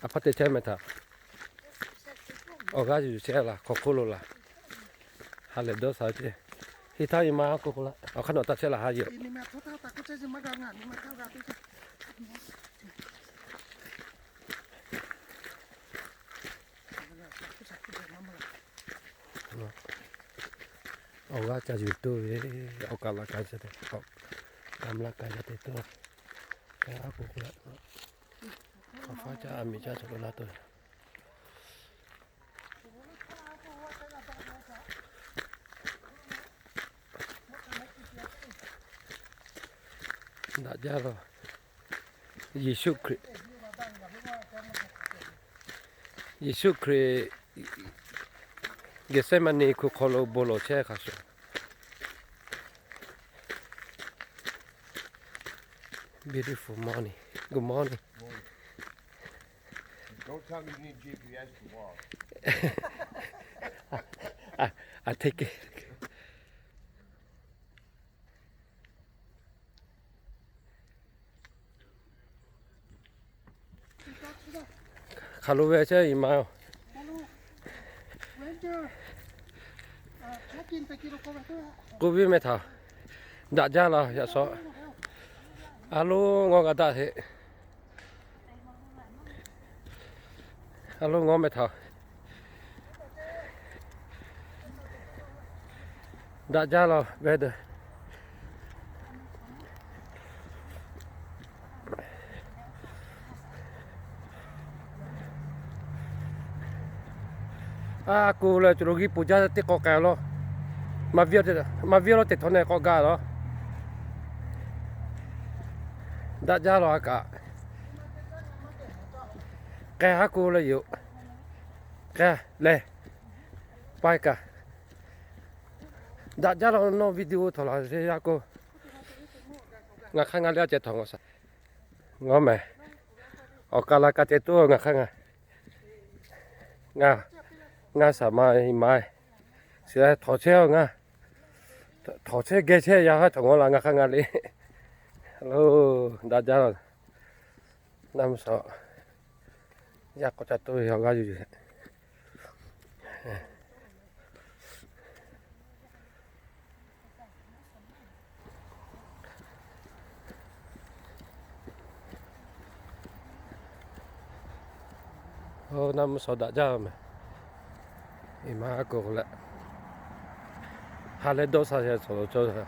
A hpaˇ te chehˇ meh htaꞈ. Awˬ g'aˇ yuˬ yuˬ chehˇ laˇ, hk'aw hk'oˆ lo laˇ. Ha lehˬ dawˇ sha ceˇ. Heˍ htaˇ i ma k'o k'o laˇ, awˬ hk'aˇ nawˬ taˇ chehˇ laˇ ha yoˬ. Awˬ g'aˇ ca yuˬ tuˬ ve, awˬ kaˍ laꞈ ka ca te, awˬ kaˍ mvuh laꞈ ka ca te tuˬ. Ka a k'o k'o laˇ, awˬ faˉ caˇ a miˍ caˇ cawˬ lo laˇ tuˬ. Daꞈ jaˇ la. Yeˍsuˆ Hkriꞈ, Yeˍsuˆ Hkriꞈ Gethsemane hkui hk'aw lo bon lawˬ chehˇ hk'a shuˍ. Beautiful morning. Good morning. Don't tell me you need G P S to walk. I, I take it. Hk'aˬ lo ve chehˇ i ma yoˬ. K'oˆ ve meh htaꞈ daꞈ jaˇ la yaꞈ shaw. A loˉ ngawˇ g'a daꞈ heˆ. A loˉ ngawˇ meh htaꞈ daꞈ jaˇ la ve de. A k'oˆ leh co lo g'uiˇ po jaˇ teˇ k'awꞈ k'ai laˇ. Maˇ viˇ laˇ teˇ htaw neh k'awꞈ gaˇ laˇ. Daꞈ jaˇ la a kaꞈ. K'ai haˉ k'oˆ leh yoˬ. K'ai leh, paˇ kaꞈ. Daꞈ jaˇ la nawˬ video htawˇ laˬ ve yaˇ k'o. Ngaˬ hk'aˇ ngaˬ le a ceh htawˇ ngaˬ shaˍ. Ngawˇ meh. Awˬ kaˍ laꞈ ka ceh tuˬ ngaˬ hk'aˇ ngaˬ. Ngaˬ, ngaˬ shaˍ ma i ma. Shiˍ leh htawꞈ chehˇ ngaˬ. Htawꞈ chehˇ geh chehˇ yaˇ haˉ htawꞈ ngawˇ la ngaˬ hk'aˇ ngaˬ le. Lo, daꞈ jaˇ la. Naˆ mvuhˇ shawˍ yaˇ k'awꞈ ca tuˬ ve awˬ g'aˇ yuˬ yuˬ. Naˆ mvuhˇ shawˍ daꞈ jaˇ meh. I ma k'o leh, ha leh dawˇ sha yaˇ cawˬ lo cawˇ ve.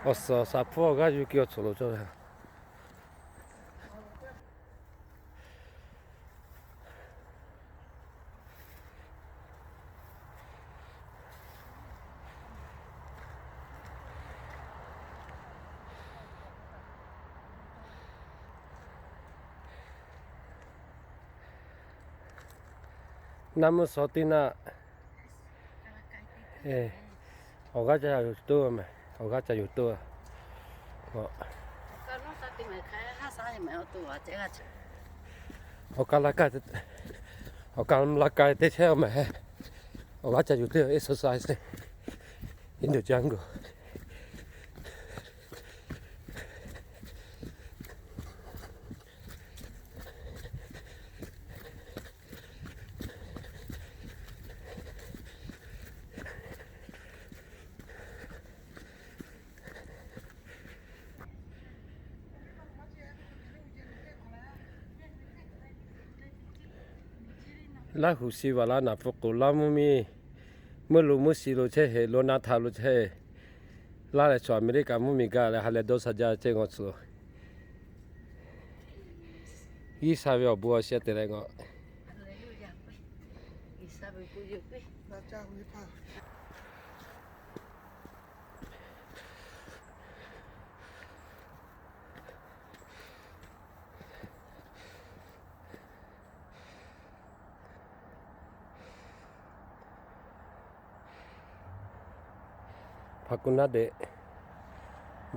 Awˬ suhˍ awˬ shaˍ hpfuhˇ awˬ g'aˇ yuˬ kiˇ awˬ cawˬ lo cawˇ ve. Naˆ mvuhˇ shawˍ teˇ naˆ, awˬ g'aˇ ca yuˬ toˇ meh, awˬ g'aˇ ca yuˬ toˇ. Awˬ ka la ka, awˬ ka la ka te chehˇ meh, awˬ g'aˇ ca yuˬ toˇ exercise in the jungle. Laˇ huˍ shiˍ vaˬ laˇ naˍ pfuhˇ k'oˍ laˇ mvuhˇ miˬ, meuˇ lo meuˇ shiˍ lo chehˇ heˆ, lo na htaꞈ lo chehˇ. Laˇ leh chaw Aˍmeˍriˆkaˍ mvuhˇ miˬ gaˬ leh ha leh dawˇ sha jaˇ chehˇ ngaw tcuh. G'uiˬsha ve awˬ bon awˬ shiˍ te leh ngaw. Hpaˍ kuˬ naˆ deꞈ,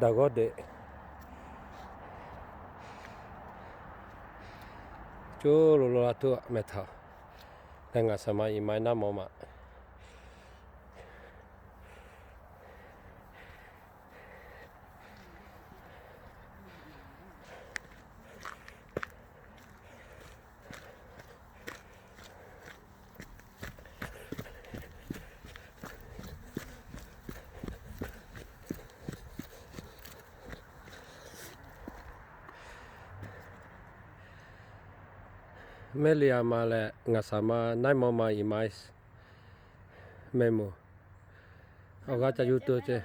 daꞈ g'awˇ deꞈ, co lo lo la tuˬ meh htaꞈ, ngaˬ shaˍ ma i ma naˆ mawˬ ma. Mehˇ le a ma leh ngaˬ shaˍ ma naiˉ mawˇ ma iˍ ma mehˇ moˍ. Awˬ g'aˇ ca yuˬ tuˬ ceh.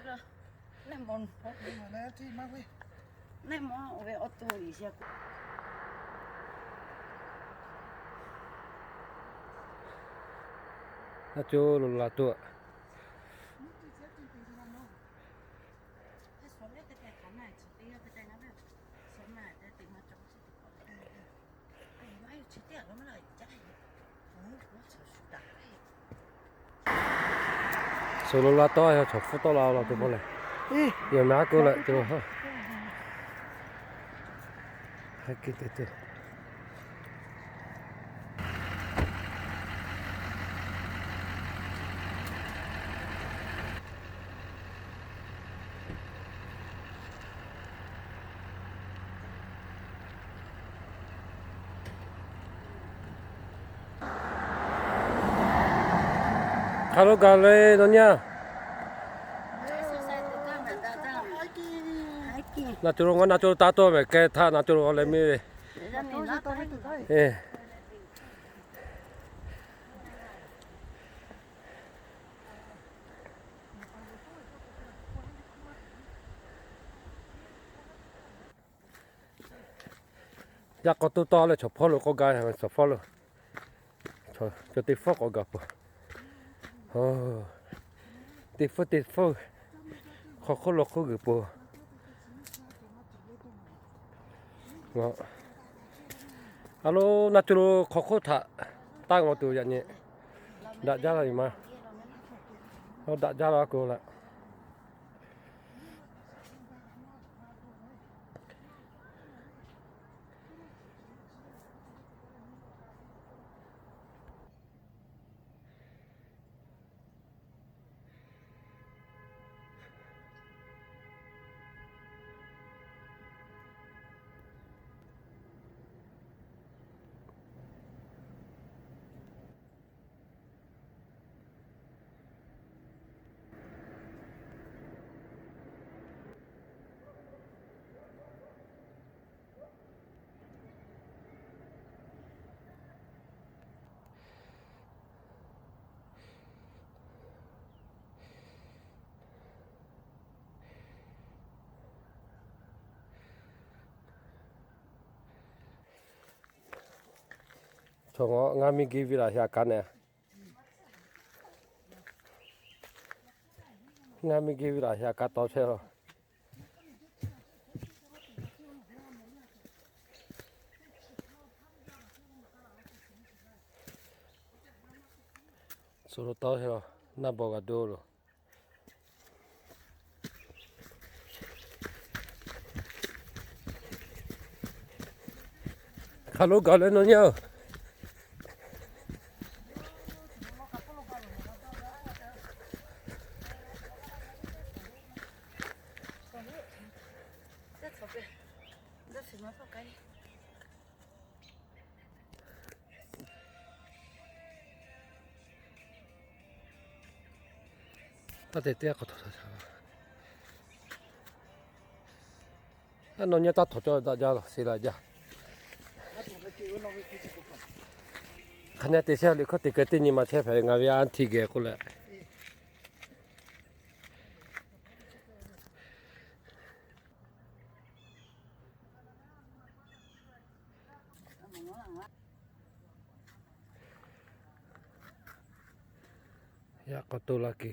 Naˉ co lo la tuˬ. Suhˍ lo la tawˇ, chaw hpfuhˇ tawˆ la la tuˬ pawˆ lehˬ. Yawˬ mehˍ aˉ k'oˆ leh te lo ha. Hk'a lo gaˬ le nawˬ nyi a. Naˬ co lo ngaˬ naˬ co lo taˇ tawˆ mehˍ keh htaˇ naˬ co lo leh miˇ ve. Yaꞈ k'aw to tawˆ leh chaw hpawˇ lo k'awꞈ gaˬ, chaw hpawˇ lo, chaw teˇ hpfuhˇ k'awꞈ gaˬ peuˬ. Teˇ hpfuhˇ teˇ hpfuhˇ hk'aw hk'oˆ lo hk'oˆ g'uiˬ peuˬ. A lo, naˬ co lo hk'aw hk'oˆ htaꞈ taˇ ngaw tuˬ yaꞈ nyi. Daꞈ jaˇ la ve ma. Daꞈ jaˇ la k'o laꞈ. Chaw ngaˬ miˇ geh viˇ laꞈ hya kaˉ neh. Ngaˬ miˇ geh viˇ laꞈ hya kaˉ tawˇ chehˇ lo. Suhˍ lo tawˇ chehˇ lo, naˆ bawˬ g'a do lo. Hk'a lo gaˬ leh nawˬ nyi a. Taˇ te teˇ g'aˇ k'awꞈ htaꞈ htaꞈ. Nawˬ nyi taˇ htawnˍ cawˇ daꞈ jaˇ laˬ, sheˍ laˬ jaˇ. Hk'aˬ nyi te chehˇ liꞈ hkawˇ te keu teˇ nyi ma chehˇ hpehꞈ ve ngaˬ ve a htiˇ geh k'oˆ leh. Yaꞈ k'aw to la ke.